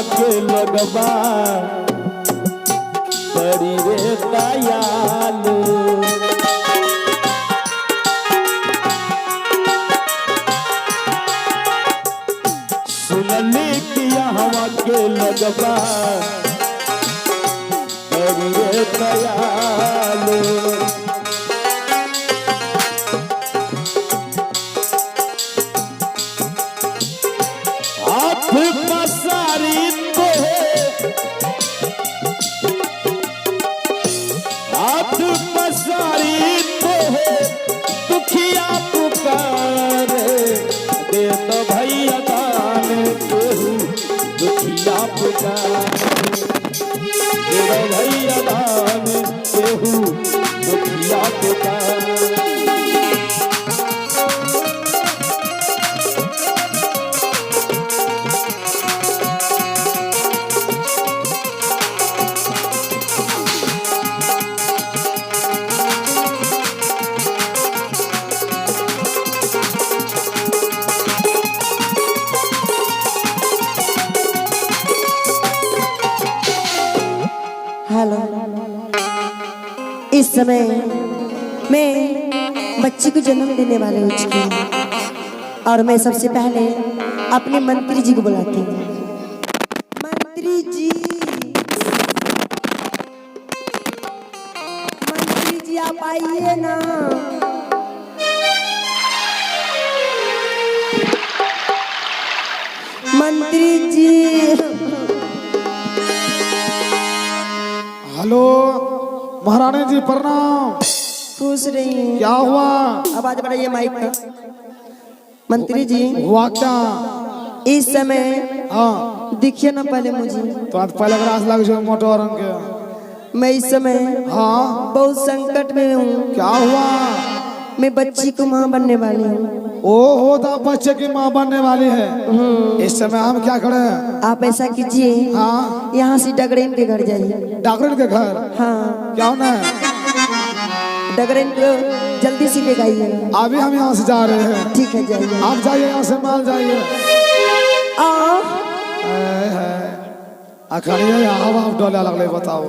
हवा के लगबा बड़ी रे दयालु। सुनली कि हवा के लगबा बड़ी रे दयालु। हाथ पसारी तो, हाथ पसारी तो दुखिया पुकारे, दे तो भैया दान केहू दुखिया पुकारे, दे दो भैया दान केहू दुखिया पुकारे। हेलो, इस समय मैं बच्ची को जन्म देने वाले हो चुकी हूँ और मैं सबसे पहले अपने मंत्री जी को बुलाती हूँ। मंत्री जी, मंत्री जी आप आइए ना। मंत्री जी। हेलो, महारानी जी प्रणाम। खुश रहिए। क्या हुआ? आवाज बढ़ाइए माइक का। मंत्री जी। हुआ क्या? इस समय हाँ। देखिए ना पहले मुझे। तो आज पहले ग्रास लग जो मोटो रंग के। मैं इस समय हाँ। बहुत संकट में हूँ। क्या हुआ? मैं बच्ची को माँ बनने वाली हूँ। ओ हो तो आप बच्चे की माँ बनने वाली है। इस समय हम क्या करें? आप ऐसा कीजिए। हाँ। यहाँ से डगरेन के घर जाइए। डॉक्टर के घर? हाँ। क्या होना है? डगरेन को जल्दी से ले आइए। अभी हम यहाँ से जा रहे हैं। ठीक है, जाइए। आप जाइए, यहाँ से माल जाइए। आ अखनिए हवा डोले लगले। बताओ,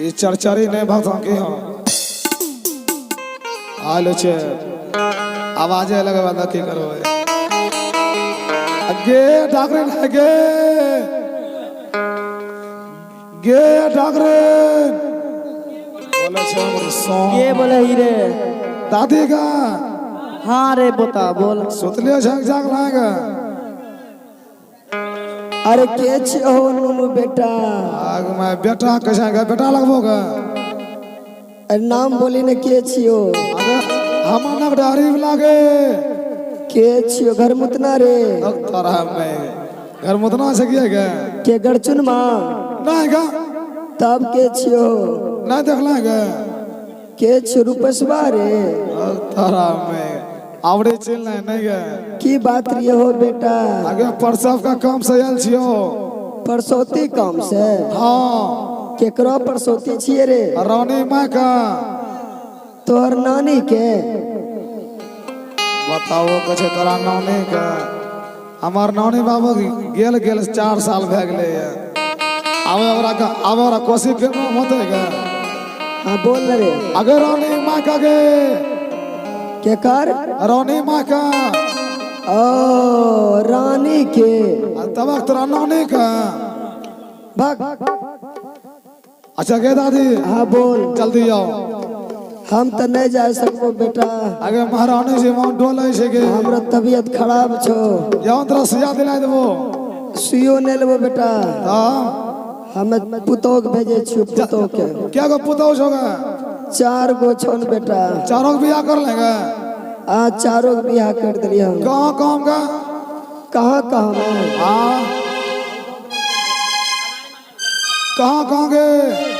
ई चरचरी नहीं भक्त की हम आलो छे, आवाजे लगे बंदा की करो गे डॉक्टर है गे गे डॉक्टर बोले छे हमर सॉन्ग। के बोले ही रे? दादी का। हाँ रे बोता, बोल। सुतलियो झक झक लागे। अरे के छे हो नुनू बेटा? आग मैं बेटा कैसे गे, बेटा लगबो गे? अरे नाम बोली ने, के छियो? अरे हम नक डारी लागे। के छियो घर मुतना रे? तोरा में घर मुतना से किया गे? के गड़चुन माँ? नहीं गा। तब के छियो? नहीं देखला गे। के छियो रूपसवा रे? तोरा में आवड़े चल नहीं नहीं गे। की बात रे हो बेटा? आगे प्रसव का काम से आयल छियो। परसौती काम से? हाँ। केकरो परसौती छिए रे? रानी माँ का। तोहर नानी के? बताओ, कहे तोरा नानी का। हमार नानी बाबू गेल गेल 4 साल भए गेलै आवे ओकरा आवे ओकरा कोसी फिर होते गे। हाँ, बोल न रे। अगर रानी माँ का गे। केकर? रानी माँ का। ओ रानी के। तब तोरा नानी का। भग। अच्छा गे दादी। हाँ, बोल। जल्दी आओ। हम तो नहीं जा सकबो बेटा। अगे महारानी जी मोन डोलै छै गे। हमरा तबियत खराब छो। जाओ, तोरा सुइया दिला देबो। सुइयो नहीं लेबो बेटा। हाँ। हमे पुतोह के भेजे छियो, पुतोह के। क्या गो पुतहु छौ गे? चार गो छौन बेटा। चारों के बियाह कर लेंगे? आ चारों के बियाह कर दिलियै हम। कहाँ कहाँ का? कहाँ कहाँ में? हाँ, कहाँ कहाँ के?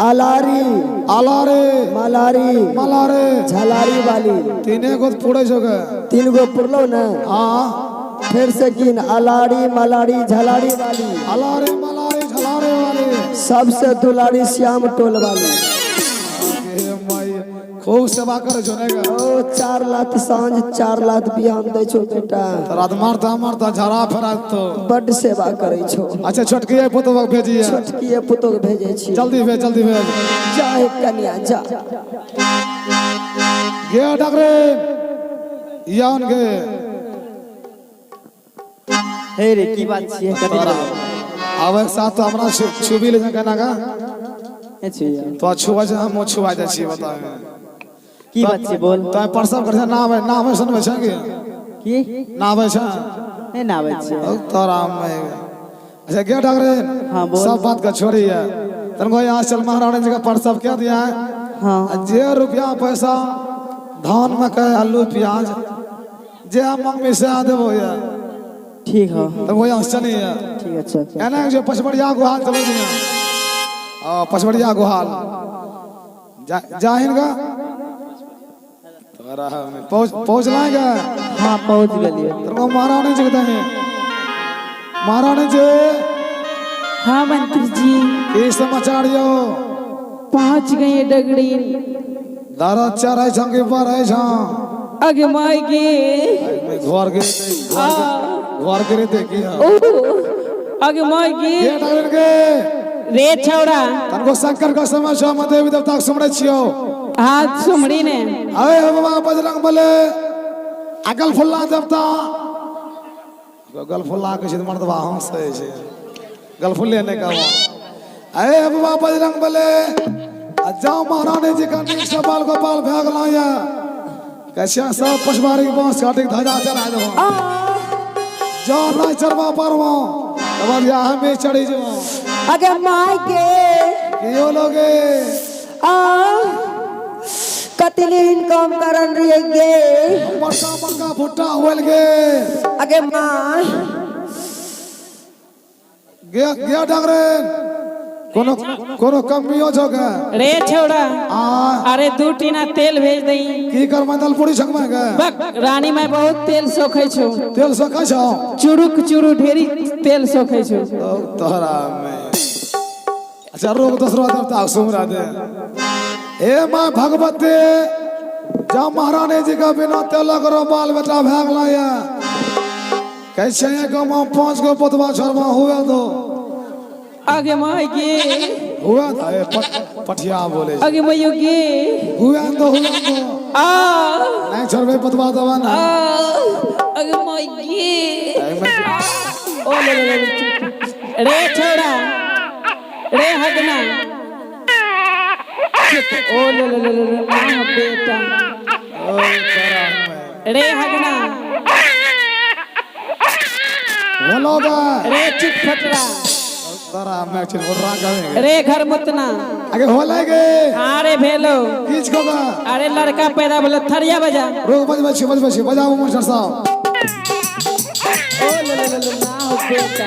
अलारी। आलारे। मलारी। मलारे। झलारी वाली। तीने गो पूरे छौ गे। तीन गो पुरलो ने? हाँ। फिर से गिन, अलारी मलारी झलारी वाली। अलारे मलारे झलारे वाले। सबसे दुलारी श्याम टोल वाली। हे माई, खूब सेवा करे छो ने गे। ओ 4 लाख साँझ, 4 लाख बिहान दै छौ बेटा। तोरा तऽ मारता मारता झड़ा फड़ा तो। बड्ड सेवा करै छौ। अच्छा, छोटकी पुतोह के भेजिए। छोटकी पुतोह के भेजै छी। जल्दी भेज, जल्दी भेज। जा हे कनिया, जा। गे डगरे, यान गे। हे रे, की बात छियै? कथी? तोरा आबै के साथ तो हमरा छुबी ले केना का। ए छियै? तो छुआ छै, हम छुआ जाइ छियै, बताबे। की बात छियै, बोल। तो प्रसव कर छै, नावे नावे सुनबै छै कि? की? नावे छै? नहि नाबै छियै। ओ तोरा में। अच्छा गे डगरे। हाँ, बोल। सब बात का छोड़ी है, तनको यहाँ चल, महारानी जी का प्रसव क्या दिया है। हाँ। आ जे रुपया पैसा, धान, मकई, आलू, प्याज जे हम मंगमी से आ देबो ये। ठीक हो। तब वो यहाँ चलिए। ठीक है, चल। एना जो पचमढ़िया गुहाल चलो दिया, आ पचमढ़िया गुहाल जा जाहिन का तोरा हमें पहुंच पहुंच लाएगा। हाँ, पहुँच गेलियै। तेरे महारानी जी कहते हैं, महारानी जी। हाँ मंत्री जी। की समाचार यो? पहुँच गए डगड़ी। दारा चढ़ै छं कि बढ़ै छं? अगे माय गे। घर के घर के रे देखी है। ओ अगे माय गे। के डगरिन के? रे छौड़ा। तनको शंकर का समय छौ, हम देवी देवता के सुमरै छियौ। हाथ सुमड़ी ने। अरे बाबा बजरंग बले, अगल फुल्ला देवता, गलफुल्ला के छै तऽ मर्दबा हंसै छै, गलफुल्ले नहि कहबो। अरे बाबा बजरंग बले, आ जाओ महारानी जी का नीक से बाल गोपाल भए गेलौ ये, कैसे सब पछबारी के बांस काटी के ध्वजा चढ़ा देबो। जाओ, नहीं चढ़बा पारबो तब या हमें चढ़ी जेबो। अगे माय गे। कियो लोगे? आ कतनी इनकम करन रही गे। बड़का बड़का भुट्टा होल गे। अगे माँ। गे गे डगरे, कोनो कोनो कमियो छौ गे? रे छौड़ा। आ। अरे 2 टीना तेल भेज दई। की करबै, दलपूरी छकबै गे? बक, रानी माय बहुत तेल सोखै छौ। तेल सोखै छौ? चुरुक चुरु ढेरी तेल सोखै छौ। तो तोहरा में। अच्छा रोक, दोसरो देवता सुमरा दे। हे माँ भगवती, जब महारानी जी का बिना तेल करो बाल बेटा भए गेल ये, कैसे एक गाँव पांच गो पोतबा छोड़बा हुए दो। अगे माय गे। हुए दो। ए, पठिया बोले छै। अगे मैयो गे। हुए दो, हुए दो। आ। नहीं छोड़बे पोतबा देबा ना। आ अगे माय गे। ओ ले ले ले, चुप। रे छौड़ा, रे हगना, चुप। ओ ले ले ले ले ले, आ बेटा। ओ तोरा में। रे हगना। बोलो गे। रे चुप फटरा। तोरा में चिरगुर्रा करेंगे। रे घर मुतना। आगे होले गे? अरे भेलो। किछ को गे? अरे लड़का पैदा भेलो, थरिया बजा। रोक, बजबै छी, बजबै छी, बजाबू मास्टर साहब। ओ ले ले ले ले, ना हो बेटा,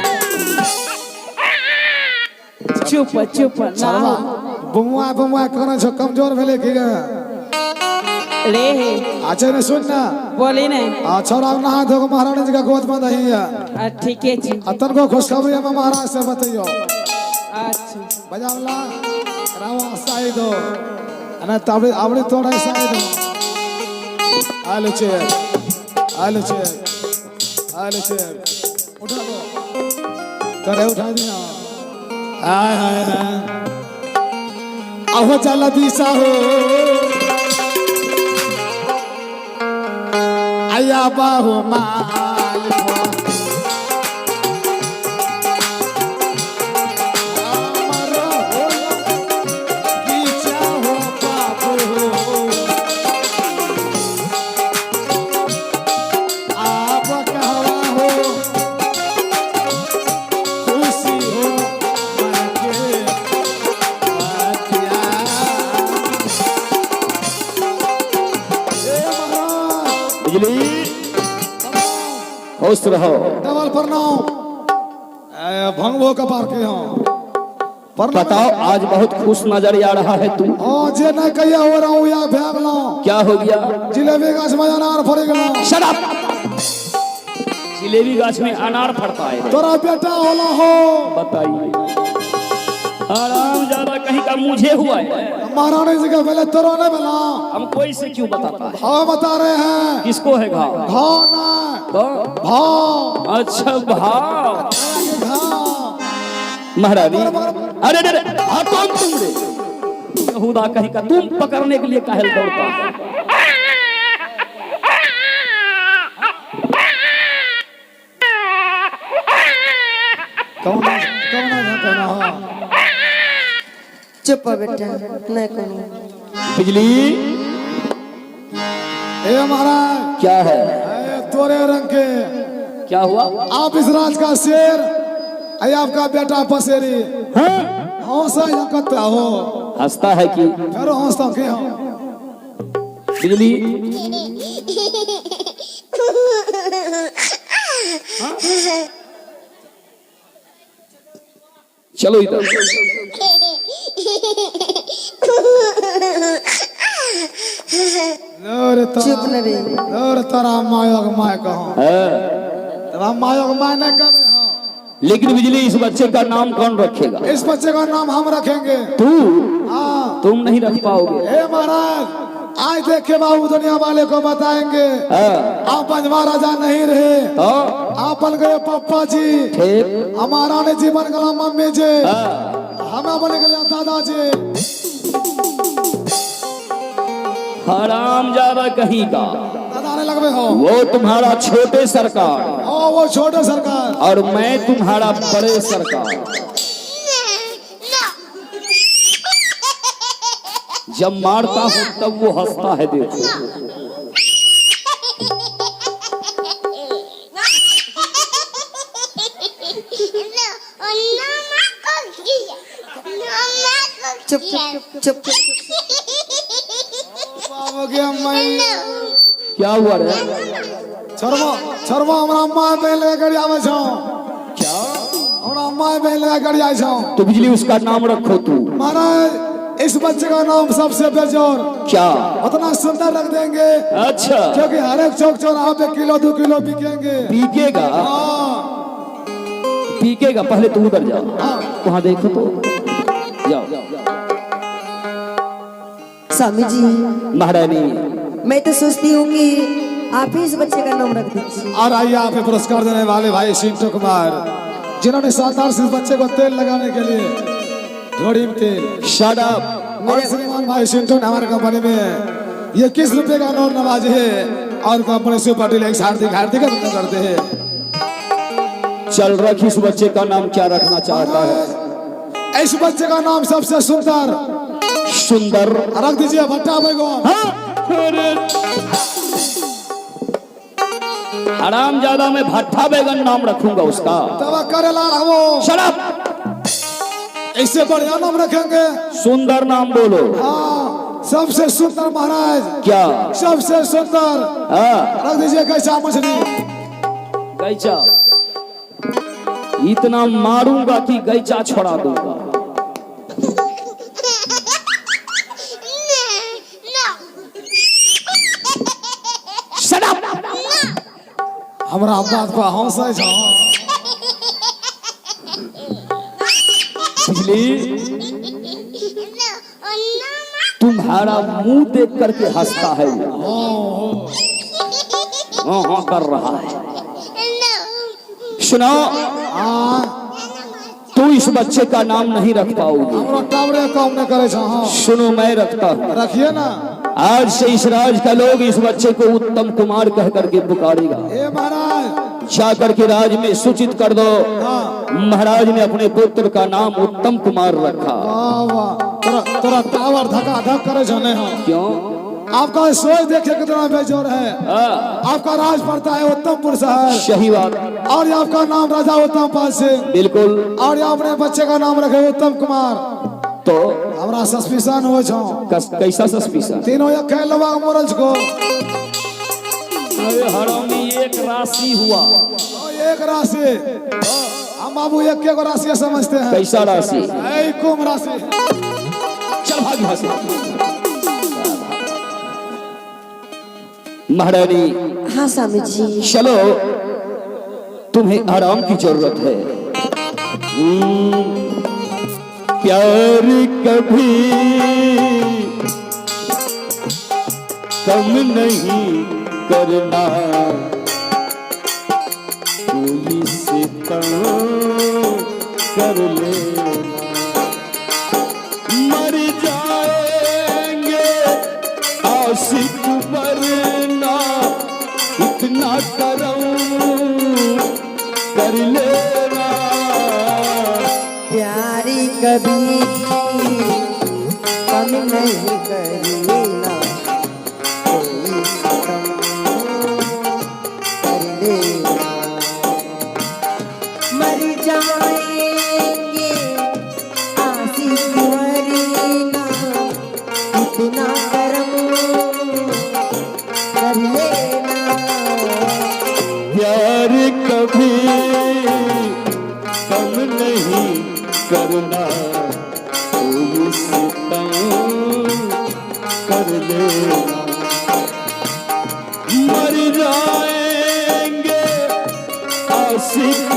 चुप चुप ना सरवा हो। बमुआ बमुआ करै छौ, कमजोर भेलै की गे? रे हे। अच्छा ने, सुन ना। बोली ने। आ छौड़ा के नहा धो के महारानी जी के गोद में दही है। आ ठीके छी। आ तनको खुशखबरी हम महाराज से बतैयो। अच्छा। बजावला रावा साई दो, अने ताबड़ी आवड़ी तोड़े साई दो। आलो चेयर, आलो चेयर, आलो चेयर, उठा दो, तोरे उठा दिया। हाय हाय हाय, अहो चल दिशा हो आया बाहु माल अमर हो गीचा हो बाबू हो, आप कहवा हो खुशी हो मन के बातिया। ए महाराज। बिजली, खुश रहो। डबल प्रणाम। ए, भंगबो कपार के हो प्रणाम। बताओ, आज बहुत खुश नजर आ रहा है तू। हाँ, जे नहीं कहिया हो रहा हूँ या भै गेलौं। क्या हो गया? जिलेबी गाछ में अनार फड़ी गेलौं। Shut up! जिलेबी गाछ में अनार फड़ता है? तोरा बेटा होला हो। बताइए। आराम ज्यादा कहीं का मुझे हुआ है। महारानी जी का पहले तोरो नहीं मिला। हम कोई से क्यों बताता है? भाव बता रहे हैं। किसको है घाव? भाव ना। तो भाव। अच्छा भाव। घाव। महारानी, अरे अरे अरे, हटो तुम रे यहूदा कहीं का, तुम पकड़ने के लिए काहेल दौड़ता है? कौन कौन कौन? हाँ। चुप हो बेटा, नहीं कोनो। बिजली। ए महाराज। क्या है? ए, तोरे रंग के। क्या हुआ? आप इस राज का शेर, अरे आपका बेटा पसेरी। हाँ? हौसला यहाँ कत्ता हो। हंसता है कि फिर हौसला के हो। बिजली, चलो इधर। लो रे चुप तोरा। न रे। लो रे तोरा मायोग my कहो। हाँ। तोरा मायोग my नहीं कहे हो। लेकिन बिजली, इस बच्चे का नाम कौन रखेगा? इस बच्चे का नाम हम रखेंगे। तू? हाँ। तुम नहीं रख पाओगे। हे महाराज, आज देखे बाबू दुनिया वाले को बताएंगे। हाँ। आप बंजवा राजा नहीं रहे। तो आप बन गए पप्पा जी। ठीक। हमारा ने जी बन गया मम्मी जी। हाँ। हमें बन गया दादाजी। हराम ज्यादा कहीं का। दादा ने लगवे हो। वो तुम्हारा छोटे सरकार। ओ वो छोटे सरकार। और मैं तुम्हारा बड़े सरकार। जब मारता हूं तब वो हंसता है, देखो। चुप चुप चुप चुप। बाबू के मैं। क्या हुआ रे? छोड़बो छोड़बो, हमरा माय बहन लगा गाड़ी आवे छौ। क्या? हमरा माय बहन लगा गाड़ी आवे छौ। तो बिजली, उसका नाम रखो तू। महाराज, इस बच्चे का नाम सबसे बेजोर। क्या? उतना सुंदर रख देंगे। अच्छा। क्योंकि हर एक चौक चौराहे पे किलो 2 किलो बिकेंगे। पीकेगा? हाँ। पीकेगा। पहले तू उधर जाओ, वहां देखो तो जाओ। स्वामी जी। महारानी। मैं तो सोचती हूँ कि आप ही इस बच्चे का नाम रख दीजिए। और आइए आप पुरस्कार देने वाले भाई शिंटो कुमार, जिन्होंने शानदार से इस बच्चे को तेल लगाने के लिए झोड़ी में तेल। Shut up. और श्रीमान भाई शिंटो ने हमारे कंपनी में ये 21 रुपए का नोट नवाजे है और कंपनी सुपर डिलक्स हार्दिक हार्दिक अभिनंदन करते हैं। चल रख, इस बच्चे का नाम क्या रखना चाहता है? इस बच्चे का नाम सबसे सुंदर। सुंदर। रख दीजिए भट्टा बेगम। हाँ? अरे, हराम ज्यादा, मैं भट्ठा बैगन नाम रखूंगा उसका? तब करेला रहो। Shut up. इससे बढ़िया नाम रखेंगे। सुंदर नाम बोलो। हाँ, सबसे सुंदर महाराज। क्या? सबसे सुंदर। हाँ। रख दीजिए कैसा मछली। गैचा? इतना मारूंगा कि गैचा छोड़ा दूंगा। Shut up! हमरा बात पर हंसै छौ। बिजली, तुम्हारा मुंह देख करके हंसता है वो। हाँ हाँ कर रहा है। सुनो। हाँ। तू इस बच्चे का नाम नहीं रख पाओगे। हमरो टावरे काम नहीं करे छौ, हाँ। सुनो, मैं रखता हूँ। रखिए ना। आज से इस राज का लोग इस बच्चे को उत्तम कुमार कह करके पुकारेगा। हे महाराज। जाकर के राज में सूचित कर दो, हाँ। महाराज ने अपने पुत्र का नाम उत्तम कुमार रखा। वाह वाह, तोरा तोरा टावर धका धक करे छौ नहीं हो। क्यों? आपका सोच देखिए कितना बेजोर है। हाँ, आपका राज पड़ता है उत्तमपुर शहर। सही बात। और ये आपका नाम राजा उत्तम पाल सिंह। बिल्कुल। और ये अपने बच्चे का नाम रखे उत्तम कुमार। तो हमरा सस्पिशन हो छौ। कैसा सस्पिशन? तीनों एक खेलवा मरल को। अरे हरामी, एक राशि हुआ। ओ, एक राशि? हम बाबू एक एक राशि समझते हैं। कैसा राशि? ऐ कुंभ राशि। चल भाग यहाँ से। महारानी। हाँ स्वामी जी। चलो, तुम्हें आराम की जरूरत है। प्यार कभी कम नहीं करना, कोई सितम कर लेना। मर जाएंगे आशिक वरना, इतना करम कर लेना। प्यारी कभी कम नहीं करना, कोई सितम कर लेना। मर जाएंगे आशिक वरना, इतना करम कर लेना। प्यार कभी कम नहीं करना, कोई सितम कर लेना। मर जाएंगे आशिक